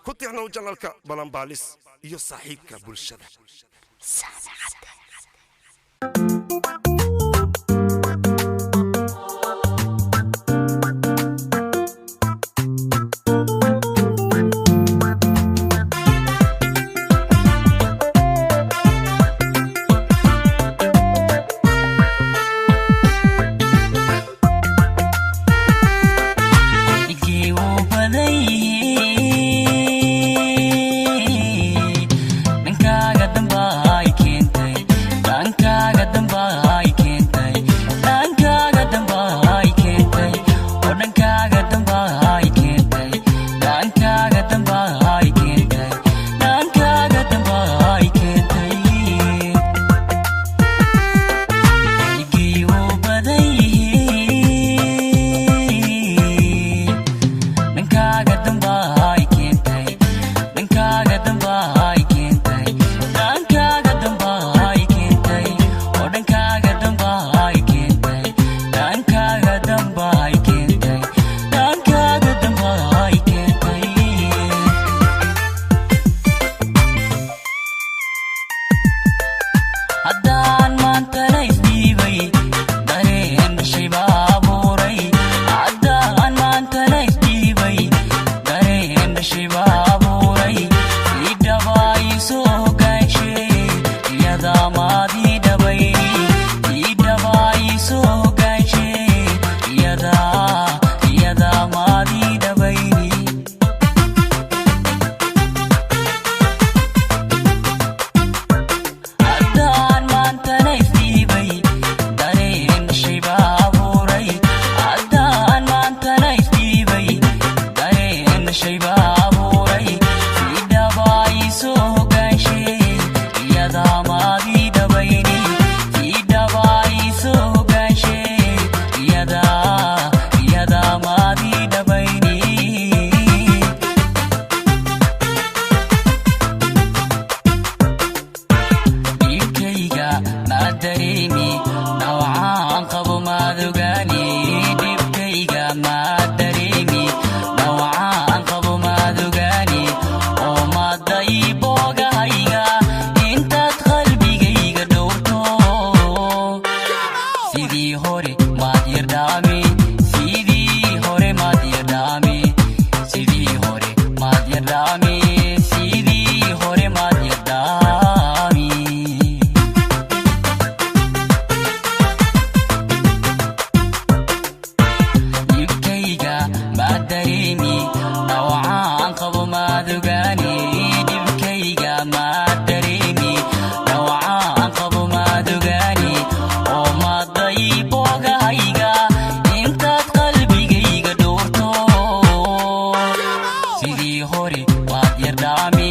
Ku tixnow channelka Balanbaalis iyo saaxiibka bulshada. Saami Cadde. Dhigii wuu badan yihiin, dhankaaga damba ay keentay, dhankaaga damba ay keentay, dhankaaga damba ay keentay, oo dhankaaga damba ay keentay, dhankaaga damba ay keentay, dhankaaga damba ay keentay. Dhigii wuu badan yihiin, dhankaaga damba ay keentay, dhankaaga damba ay keentay, dhankaaga damba ay keentay, oo dhankaaga damba ay keentay, dhankaaga damba ay keentay, dhankaaga damba ay keentay. Haddaan maantana isdhiibay, dareen dhashay baa abuuray. Haddaan maantana isdhiibay, dareen dhashay baa abuuray. Idhaba isoo hogaanshe, iyadaa maadii dhabay. Idhaba isoo hogaanshe, iyadaa maadii dhabayni. Haddaan maantana isdhiibay, dareen dhashay baa abuuray. Haddaan maantana isdhiibay, dareen dhashay baa abuuray. Idhaba isoo hogaanshe, iyadaa maadii dhabayni. Idhaba isoo hogaanshe, iyadaa maadii dhabayni. Dhibkayga ma dareemi, dhawacaan qabo maad ogaani. Dhibkayga ma dareemi, dhawacaan qabo maad ogaani. Oo maday boogahayga intaad qalbigayga dhowrto, sidii hore maad yardhaami, sidii hore maad yardhaami, sidii hore maad yardhaami, sidii hore maad yardhaami. Dhibkayga ma dareemi, dhawacaan qabo maad ogaani. Dhibkayga ma dareemi, dhawacaan qabo maad ogaani. Oo maday boogahayga intaad qalbigayga dhowrto, sidii hore maad yardhaami.